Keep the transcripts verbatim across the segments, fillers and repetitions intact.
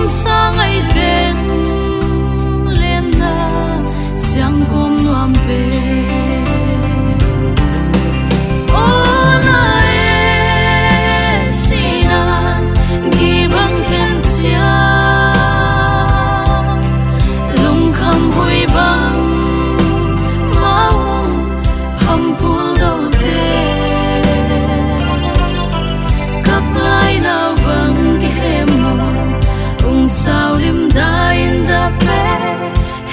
Sa ngaiteng lenna siangkawm nuam ve. Aw na e, sinan gibang khen cia, lungkham hui bang mau, phampul dote. Kap lai nau bang kihem maw, ung sau lim dain dap le,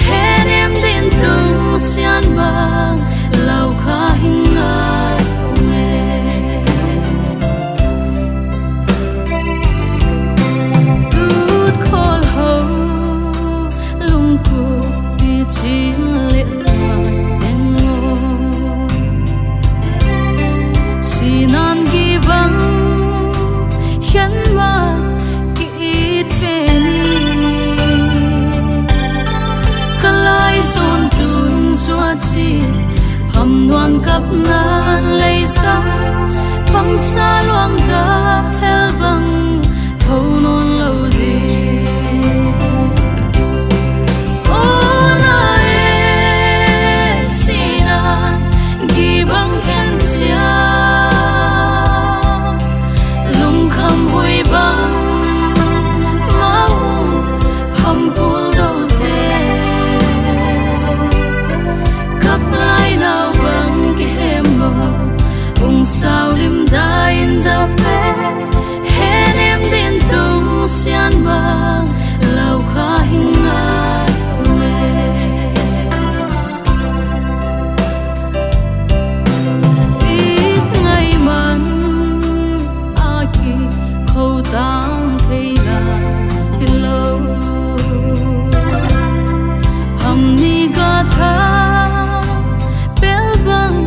henem din tung sian bang, lau kha hing ngai ung e. Tut khawl ho, lungkup picin le tuan teng aw. Sinan gibang khen mah ki-it pen i, ka lai zon tun zua ci, pham nuan kap nan lei sa, pham sa luang da hel bang tho nawn lo ding. Aw na e, sinan gibang khen cia, lungkham hui bang mau, phampul dote. Kap lai nau bang kihem maw, ung sau lim dain dap le, henem din tung sian bang, lau kha hing ngai ung e. It ngai man a kikhotang thei lai hi lo. Pham ni ka tha pel bang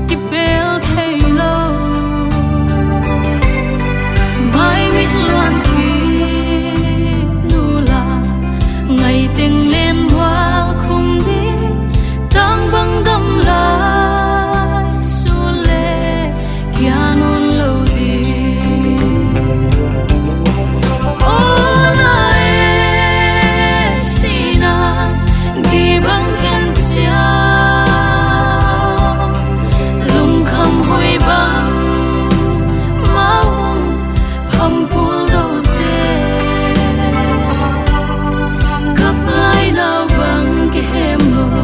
kipel thei lo. Mai mit luan ki nu la, ngai teng len wal khum ding, tang bang dam lai su le kia nawn lo ding. Aw na e, sinan gibang khen cia, lungkham hui bang mau, phampul dote. Kap lai nau bang kihem maw,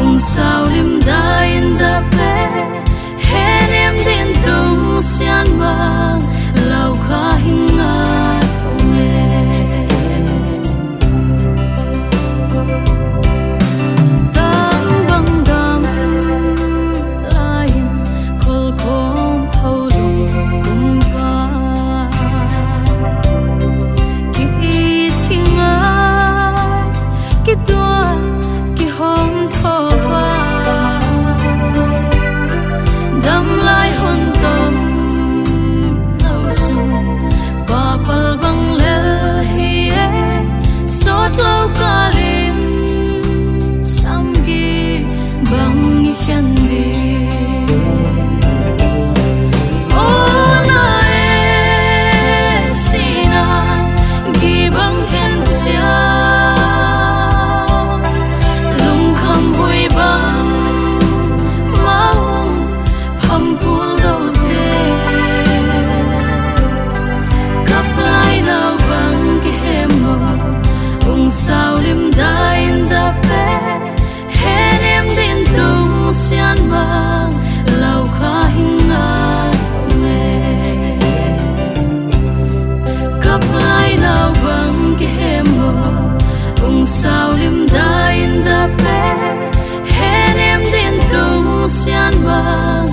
ung sau lim dain dap le, henem din tung sian bang, lau kha hing ngai ung e. Tang bang dam lai in, kholkhawm ho lungkum pa, ki-it kingai, kituak kihawm thawh a, dam lai hun tom no sung, papal bang lel hi e, sawt lo kal in samgi bang i khen ding. Aw na e, sinan gibang khen cia, lungkham hui bang mau, phampul dote. Kap lai nau bang kihem maw, ung sau lim dain dap le, henem din tung sian bang, lau kha hing ngai ung e. Kap lai nau bang kihem maw, ung sau lim dain dap le, henem din tung sian bang,